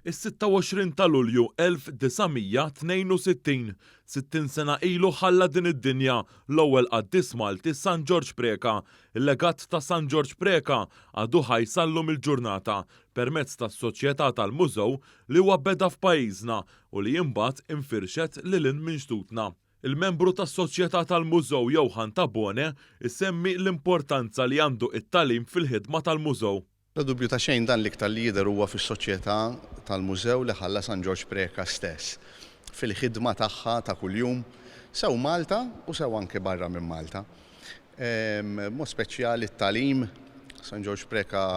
Is-26 ta' Lulju 1962, 60 sena ilu ħalla din id-dinja l-ewwel qaddis Malti San Ġorġ Preca. Il-legat ta' San Ġorġ Preca għadu ħaj sal-lum il-ġurnata permezz tas-Soċjetà tal-Mużew li huwa beda f'pajjiżna u li imbagħad infirxet lil hinn minn xtutna. Il-membru tas-Soċjetà tal-Mużew Johann Tabone jsemmi l-importanza li għandu t-tagħlim fil-ħidma tal-mużew. Bla dubju ta' xejn dan l-iktar li jidher huwa fis-Soċjetà tal-Mużew li ħalla San Ġorġ Preca stess, fil-ħidma tagħha ta' kuljum, sew Malta u sew anke barra minn Malta. B'mod speċjali t-tagħlim, San Ġorġ Preca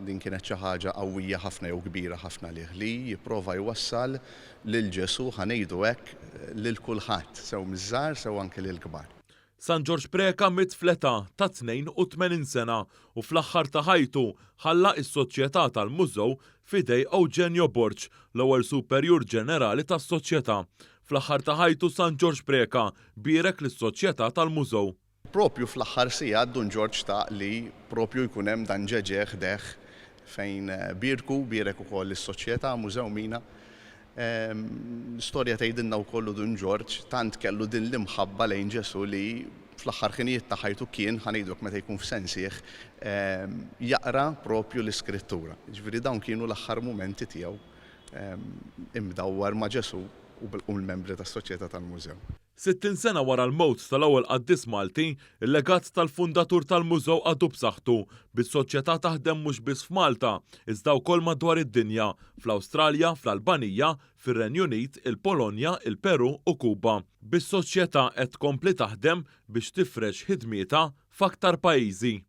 din kienet xi ħaġa qawwija ħafna jew kbira ħafna għalih li jipprova jwassal lil Ġesù, ħa ngħidu hekk, lil kulħadd, sew miż-żgħar sew anke lill-kbar. San Ġorġ Preca miet fl-età ta' 82 sena u fl-aħħar ta' ħajtu ħalla s-Soċjetà tal-Mużew f'idej Eugenio Borg, l-ewwel Superjur Ġenerali tas-Soċjetà. Fl-aħħar ta' ħajtu San Ġorġ Preca bierek lis-Soċjetà tal-Mużew. Propju fl-aħħar sigħat Dun Ġorġ xtaq li propju jkun hemm dan ġeġe ħdejh fejn bierku, bierek ukoll is-Soċjetà Mużew Mina. L-istorja tgħidilna wkoll u Dun Ġorġ tant kellu din l-imħabba lejn Ġesù li fl-aħħar ħinijiet ta' ħajtu kien, ħa ngħidu hekk meta jkun f'sensih, jaqra propju l-Iskrittura. Jiġifieri dawn kienu l-aħħar mumenti tiegħu imdawwar ma' Ġesù u l-membri tas-Soċjetà tal-Mużew. 60 sena wara l-mewt tal-ewwel qaddis Malti, il-legat tal-fundatur tal-mużew għadu b'saħħtu, bis-soċjetà taħdem mhux biss f'Malta, iżda wkoll madwar id-dinja, fl-Awstralja, fl-Albanija, fir-Renju Unit, il-Polonja, il-Perù u Kuba. Bis-soċjetà qed tkompli taħdem biex tifrex ħidmietha f'aktar pajjiżi.